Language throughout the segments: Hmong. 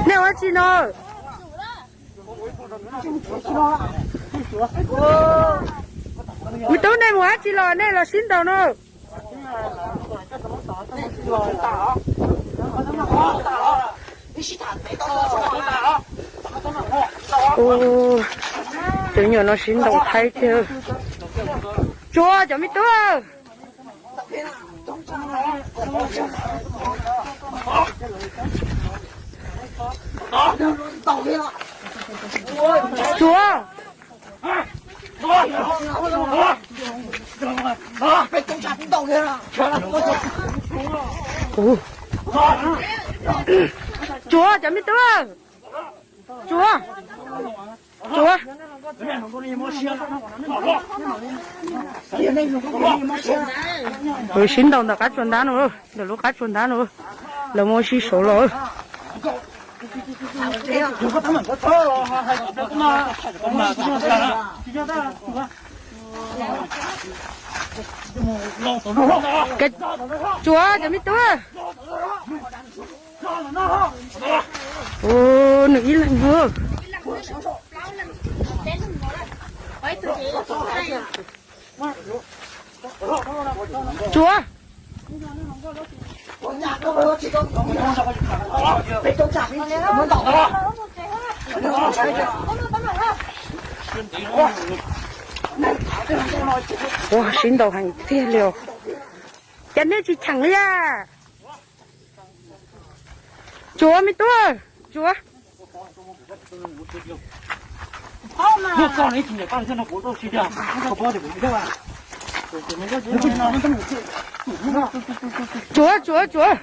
Nej ua dab tsi no? Me tub, nej mus dab tsi los nej los sib ntaus no? Ua, cov nyuam no sib ntaus thaib tiag. Tsuav, cov me tub. Tsuav. Tsuav, cov me tub. Tsuav. Tsuav. Sib ntaus ntawm qab tsua ntab no, ntawm lub qab tsua ntab no, lawv muaj sib saud los. Tsuav, cov me tub. Ua, nws ib leeg. Tsuav. Ua, sib ntaus heev tiag li os. Cas nej tsis cheem li a? Tsuav me tub, tsuav. Tsuav, tsuav, tsuav.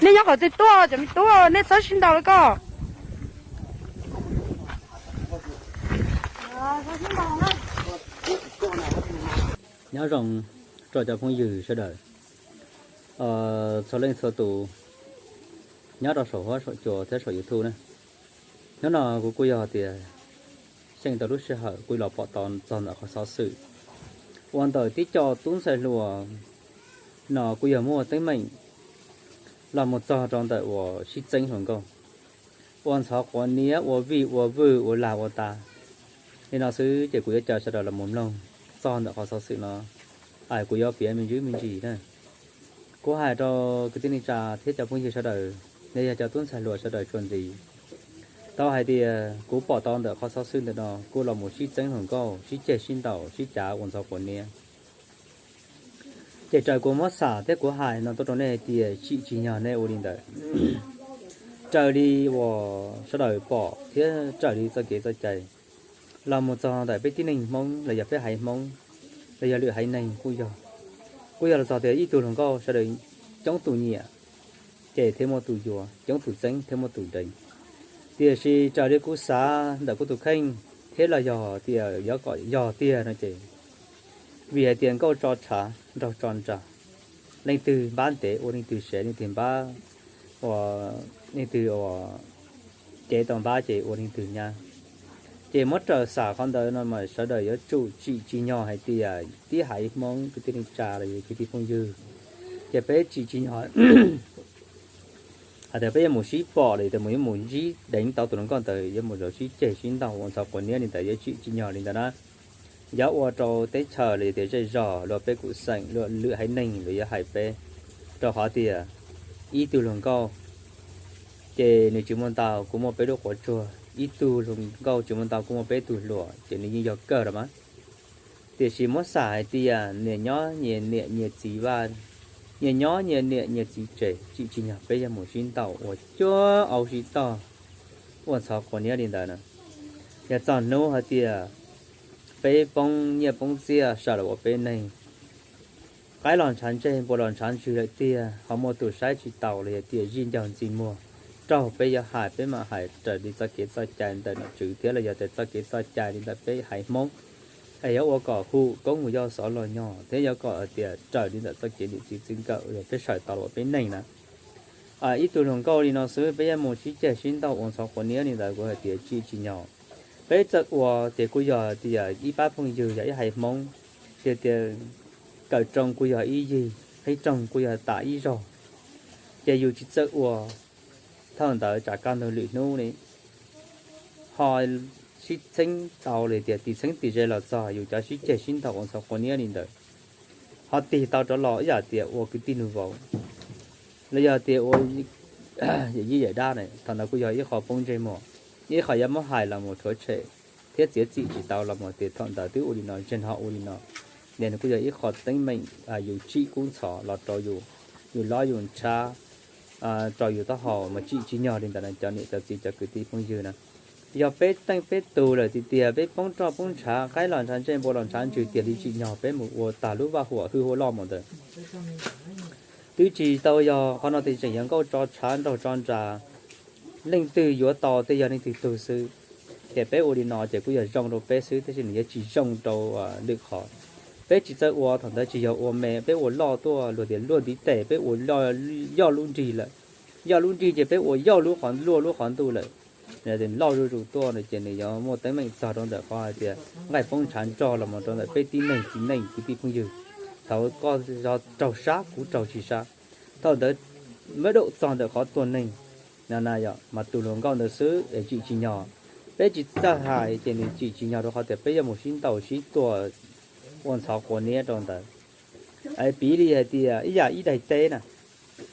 Nej nyob qhov twg tuaj, cov me tub, nej txhob sib ntaus li ko. Nyob zoo rau cov phooj ywg sawv daws txhua leej txhua tus nyob rau saum huab saum cua thiab saum YouTube na. Hnub no kuv kuj yog tias xyeej tau lub sij hawm kuj los pom tau txog ntawm qhov xov xwm uas ntawm tib co tub ntxhais hluas no kuj yog muaj teeb meem los mus txog rau ntawm uas sib txeeb hluas nkauj, ua ntxhov quav niab, ua vij ua vwj, ua lag ua tas li no xwb. Ces kuv yuav caw sawv daws los mus mloog txog ntawm qhov xov xwm no, kuv yuav piav me ntsis me ntsis na. Kuv hais rau kwv tij neej tsa thiab cov phooj ywg sawv daws, nej yog cov tub ntxhais hluas sawv daws tsuas ntxiv, tau hais tias kuv pom tau ntawm qhov xov xwm ntawm no kuj los mus sib txeeb hluas nkauj, sib ceg sib ntaus, sib cav ua ntxhov quav niab. Ces raws kuv muab xam thiab kuv hais no tuaj rau nej hais tias tsim tsis nyog nej ua li ntawd. Raws li uas sawv daws pom thiab raws li txoj kev txoj cai los mus txog ntawm peb tib neeg Hmoob los yog peb haiv Hmoob los yog lwm haiv neeg kuj yog, kuj yog los txog tias ib tug hluas nkauj sawv daws coob tus nyiam ces thiaj muaj tus yuav, coob tus txeeb thiaj muaj tus deev. Tiam sis raws li kuv xav ntawm kuv tus kheej thiab los yog tias yuav kom yog tiag no ces vim hais tias nkauj tso tshav nraug tso nra, leej twg npab ntev ua leej twg sev, leej twg npab ua leej twg ua cev tau npab ces ua leej twg nyab. Ces muab raws xam qhov ntawd no mas sawv daws yuav tsum tsim tsis nyog hais tias tib haiv Hmoob kwv tij neej tsa los yog kwv tij phooj ywg, ces peb tsim tsis nyog hais tias peb yuav mus sib pom los yog tias mus yuav mus ntsib deev tau tus hluas nkauj ntawd yuav mus zaum sib ceg sib ntaus ua ntxhov quav niab li ntawd, yuav tsim tsis nyog li ntawd na. Yuav ua rau teb chaws los yog tias zej zog los peb kuj xeem los lwm haiv neeg los yuav hais peb, rau qhov tias ib tug hluas nkauj ces nws tsis muaj ntau, kuj muaj peb lub quav tsuag, ib tug hluas nkauj tsis muaj ntau, kuj muaj peb tug hluas, ces nws yeej yog kawg los mas. Tiam sis muab xam hais tias nyias nyob nyias niam nyias txiv vaj, nyias nyob nyias niam nyias txiv tsev, tsim tsis nyog peb yuav mus sib ntaus ua cuab au sib tog ua ntxhov quav niab li ntawd na. Yog txog hnub hais tias peb poob nyiaj poob txiaj sawv los ua peb neeg, qaib los ntshav ntseg, npua los ntshav ntswg lawm tiag, ho muaj tus saib tsis taus los yog tias zij ncaug ntxi muag raug peb yuav hais, peb mam hais raws li txoj kev txoj cai ntawm nom tswv thiab los yog tias txoj kev txoj cai li ntawm peb haiv Hmoob. es yuav ua kom hu koob mus yog xov los nyog thiab yuav kom hais tias raws li ntawm txoj kev niam txiv txij nkawm uas peb sawv tau los ua peb neeg na. Ib tug hluas nkauj li no xwb peb yuav mus sib ceg sib ntaus ua ntxhov quav niab li ntawd kuv hais tias tsim tsis nyog. Peb txawj ua ces kuj yog tias ib pab phooj ywg yog ib haiv Hmoob, tias tias kawm rooj kuj yog ib yig, qhib rooj kuj yog tas ib zog, ces yus tsis txawj ua, thaum ntawd tsam kaj ntug lwm hnub li ho sib txheeb tau li tias tim txheeb tim ze los txog yus cov sib ceg sib ntaus ua ntxhov quav niab li ntawd, ho tig tau rov los ib yam tias ua kwv tij nus vauv los yog tias ua yam yij yam dab na, thaum ntawd kuj yog ib qho poob ntsej muag, ib qho yuav muab hais los mus rhuav tshem thiab txiav txim tsis tau los mus tias thaum ntawd twb ua li no, tseem ho ua li no. Ces nws kuj yog ib qho teeb meem yus tsim kub ntxhov los rau yus, yus lob yus ntshav rau yus taub hau mas tsim tsis nyog li ntawd na cov niam cov txiv cov kwv tij phooj ywg na. Yog peb teej peb tug lawm tiag tiag peb poob roj poob ntshav, qaib los ntshav ntsej, npua los ntshav ntsws tiag li tsim nyog peb mus ua tag lub vaj huam hwj huam loj mus ntawd. Twb tsis tau yog qhov no tias tseem yuav nkauj tso tshav nraug tso nras, leej twg yuav tau tej yog leej twg tug xwb. Ces peb ua li no ces kuj yog zoo rau peb xwb, tab sis nws yuav tsis zoo rau lwm qhov. Peb tsis txawj ua, thaum ntawd tsis yog ua me, peb ua loj tuaj luag tias luaj ntiv tes, peb ua yoj lub nrig lawm. Yoj lub nrig ces peb ua yoj lub qhov, luaj lub qhov ntuj lawm. Loj zuj zus tuaj no ces nws yuav muaj teeb meem txog rau ntawm qhov hais tias nqaij poob ntshav nrog los mus rau ntawm peb tib neeg txiv neej kwv tij phooj ywg. Thaum koj raug sab kuv raug tsis sab, thaum ntawd muab daum txog ntawm qhov tua neeg no na yom, mas tus hluas nkauj ntawd xwb es tsim tsis nyog. Peb tsis txawj hais ces nws tsim tsis nyog rau qhov tias peb yuav mus sib ntaus sib tua ua ntxhov quav niab rau ntawd. Piv li hais tias ib yam ib daim teb na,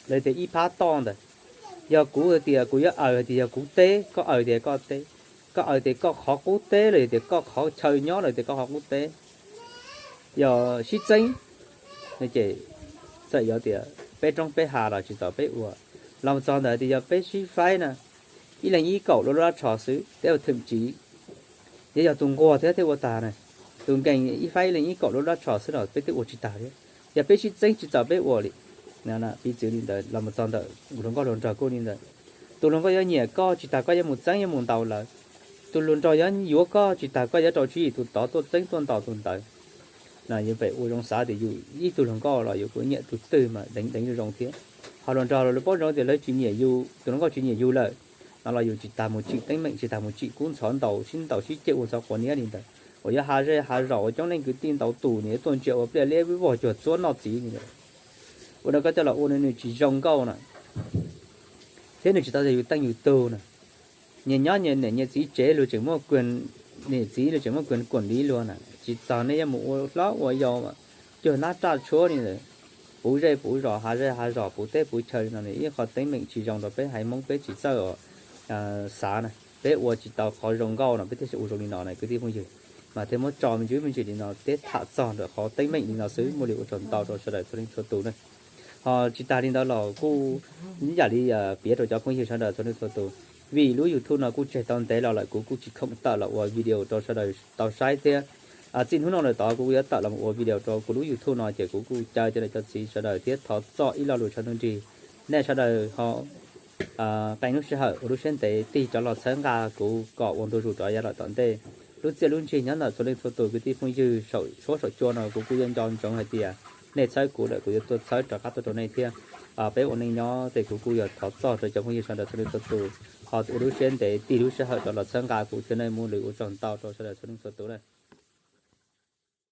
los tias ib phab toj ntawd, yog kuv hais tias kuv yuav aws hais tias yog kuv teb, koj aws tias koj teb, koj aws tias koj qhov qub teb los yog tias koj qhov chaw nyob los tias koj qhov qub teb, yog sib txeeb no ces txawm yuav tias peb roob peb hav los tsis txaus peb ua. Los txog ntawd tias yog peb sib faib na, ib leeg ib kaum lub lab tsho xwb thiab thwm tsiv, yog yog tus nquag thiab thiaj ua tag na, tus nkees ib faib ib leeg ib kaum lub lab tsho xwb los peb twb ua tsis tag thiab. Yog peb sib txeeb tsis txaus peb ua li. Piv txwv li ntawd los txog ntawm hluas nkauj hluas nraug kuj li ntawd. Tus hluas nkauj yuav nyiam koj tsis tas koj yuav mus txeeb yuav mus ntaus lawv. Tus hluas nraug yuav yuav koj tsis tas koj yuav rau tswv yim tus tod tuaj txeeb tuaj ntaus tus ntawd. No yus pem ua zoo xav tias yus ib tug hluas nkauj los yus kuj nyiam tus twg mas deev deev zoo zoo thiab. Ho hluas nraug los lawv paub zoo tias lawv tsis nyiam yus, tus hluas nkauj tsis nyiam yus lawm, no los yus tsis tas mus tsim teeb meem, tsis tas mus tsim kub ntxhov ntaus sib ntaus sib ceg ua ntxhov quav niab li ntawd. Uas yuav hav zej hav zos uas coob leej kwv tij ntaus tus nws tuaj ntsia ua pliaj liab vij vog cuag txuab noj txiv li ntawd. Ua no koj coj los ua nws tsis zoo nkauj na, thiab nws tsis tau yog yus teej yus tug na. Nyias nyob nyias niam nyias txiv tsev luag tseem muaj, niam txiv luag tseem muaj kuam liv luag na, tsis txog nej yuav mus ua hlob ua yau cuag nab raj tshuab li ntawd, puv zej puv zos, hav zej hav zos, puv teb puv chaw li no, ib qho teeb meem tsis zoo rau peb haiv Hmoob peb tsis txawj xav na, peb ua tsis tau qhov zoo nkauj no peb thiaj ua zoo li no na kwv tij phooj ywg. Mas thiaj muab tso me ntsis me ntsis li no thiab tham txog ntawm qhov teeb meem li no xwb, muaj li ua tsaug ntau rau sawv daws txhua leej txhua tus na. Ho tsis tas li ntawd los kuj ib yam li piav rau cov phooj ywg sawv daws txhua leej txhua tus, vim lub YouTube no kuj tseg tau ntev los lawm kuv kuj tsis khoom tawm los ua video rau sawv daws tau saib thiab. Txij hnub no lawm tod kuv yuav tawm los ua video rau kuv lub YouTube no ces kuv kuj caw cov niam cov txiv sawv daws thiab thov txoj ib lo lus tshav ntuj nrig, nej sawv daws ho qee lub sij hawm ua lub siab ntev tig cov los txhawb nqa kuv kom ua ntu zus rov yav lawm tom ntej. Lub txiaj lub ntsig nyob ntawm txhua leej txhua tus kwv tij phooj ywg saum suab saum cua no kuv kuj yuav nco ntsoov hais tias nej txhawb kuv lawm kuv yuav tuaj txhawb rov qab tuaj rau nej thiab. Peb ua neej nyob ces kuv kuj yuav thov txoj rau cov phooj ywg sawv daws txhua leej txhua tus ho ua lub siab ntev tig lub sij hawm rov los txhawb nqa kuv thiab na, muaj li ua tsaug ntau rau sawv daws txhua leej txhua tus na.